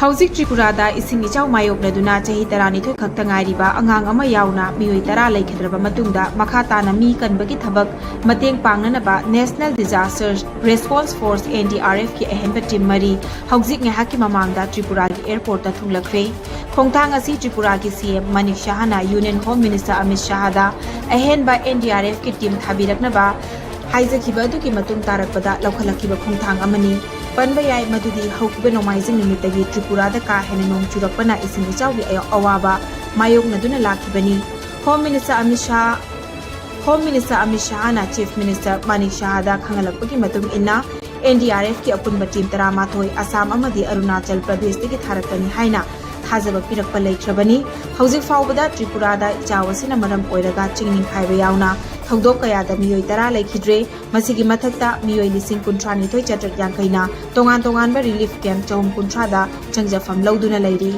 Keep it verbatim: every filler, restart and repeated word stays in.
ꯍꯧꯖꯤꯛ ꯇ꯭ꯔꯤꯄꯨꯔꯥꯗ ꯏꯁꯤꯡ ꯏꯆꯥꯎ ꯃꯥꯌꯣꯛꯅꯗꯨꯅ ꯆꯍꯤ ꯇꯔꯥꯅꯤꯊꯣꯏ ꯈꯛꯇ ꯉꯥꯏꯔꯤꯕ ꯑꯉꯥꯡ ꯑꯃ ꯌꯥꯎꯅ ꯃꯤꯑꯣꯏ ꯇꯔꯥ ꯂꯩꯈꯤꯗ꯭ꯔꯕ ꯃꯇꯨꯡꯗ, ꯃꯈꯥ ꯇꯥꯅ ꯃꯤ ꯀꯟꯕꯒꯤ ꯊꯕꯛ ꯃꯇꯦꯡ ꯄꯥꯡꯅꯅꯕ National Disaster Response Force, NDRF ꯀꯤ ꯑꯍꯦꯟꯕ ꯇꯤꯝ ꯃꯔꯤ ꯍꯧꯖꯤꯛ ꯉꯥꯏꯍꯥꯛꯀꯤ ꯃꯃꯥꯡꯗ ꯇ꯭ꯔꯤꯄꯨꯔꯥꯒꯤ ꯑꯦꯌꯔꯄꯣꯔꯠꯇ ꯊꯨꯡꯂꯛꯈ꯭ꯔꯦ꯫ ꯈꯣꯡꯊꯥꯡ ꯑꯁꯤ ꯇ꯭ꯔꯤꯄꯨꯔꯥꯒꯤ CM Manik ꯁꯍꯥꯅ Union Home Minister Amit ꯁꯍꯥꯗ ꯑꯍꯦꯟꯕ NDRF ꯀꯤ ꯇꯤꯝ ꯊꯥꯕꯤꯔꯛꯅꯕ ꯍꯥꯏꯖꯈꯤꯕ ꯑꯗꯨꯒꯤ ꯃꯇꯨꯡ ꯇꯥꯔꯛꯄꯗ ꯂꯧꯈꯠꯂꯛꯈꯤꯕ ꯈꯣꯡꯊꯥꯡ ꯑꯃꯅꯤ꯫ ꯄꯟꯕ ꯌꯥꯏ, ꯃꯗꯨꯗꯤ ꯍꯧꯈꯤꯕ ꯅꯣꯡꯃꯥꯏꯖꯤꯡ ꯅꯨꯃꯤꯠꯇꯒꯤ ꯇ꯭ꯔꯤꯄꯨꯔꯥꯗ ꯀꯥ ꯍꯦꯟꯅ ꯅꯣꯡ ꯆꯨꯔꯛꯄꯅ ꯏꯁꯤꯡ ꯏꯆꯥꯎꯒꯤ ꯑꯌ-, ꯑꯋꯥꯕ ꯃꯥꯌꯣꯛꯅꯗꯨꯅ ꯂꯥꯛꯈꯤꯕꯅꯤ꯫ Home Minister ꯑꯃꯤꯠ ꯁꯍꯥ, Home Minister Amit ꯁꯍꯥꯅ Chief Minister Manik ꯁꯍꯥꯗ ꯈꯪꯍꯜꯂꯛꯄꯒꯤ ꯃꯇꯨꯡ ꯏꯟꯅ, NDRF ꯀꯤ ꯑꯄꯨꯟꯕ ꯇꯤꯝ ꯇꯔꯥꯃꯥꯊꯣꯏ ꯑꯁꯥꯝ ꯑꯃꯗꯤ ꯑꯔꯨꯅꯥꯆꯜ ꯄ꯭ꯔꯗꯦꯁꯇꯒꯤ ꯊꯥꯔꯛꯀꯅꯤ ꯍꯥꯏꯅ ꯊꯥꯖꯕ ꯄꯤꯔꯛꯄ ꯂꯩꯈ꯭ꯔꯕꯅꯤ꯫ ꯍꯧꯖꯤꯛ ꯐꯥꯎꯕꯗ ꯇ꯭ꯔꯤꯄꯨꯔꯥꯗ ꯏꯆꯥꯎ ꯑꯁꯤꯅ ꯃꯔꯝ ꯑꯣꯏꯔꯒ ꯆꯤꯡ ꯅꯤꯡꯈꯥꯏꯕ ꯌꯥꯎꯅ ꯊꯧꯗꯣꯛ ꯀꯌꯥꯗ ꯃꯤꯑꯣꯏ ꯇꯔꯥ ꯂꯩꯈꯤꯗ꯭ꯔꯦ꯫ ꯃꯁꯤꯒꯤ ꯃꯊꯛꯇ ꯃꯤꯑꯣꯏ ꯂꯤꯁꯤꯡ ꯀꯨꯟꯊ꯭ꯔꯥꯅꯤꯊꯣꯏ ꯆꯥꯇ꯭ꯔꯦꯠ ꯌꯥꯡꯈꯩꯅ ꯇꯣꯉꯥꯟ ꯇꯣꯉꯥꯟꯕ relief camp ꯆꯍꯨꯝ ꯀꯨꯟꯊ꯭ꯔꯥꯗ ꯆꯪꯖꯐꯝ ꯂꯧꯗꯨꯅ ꯂꯩꯔꯤ꯫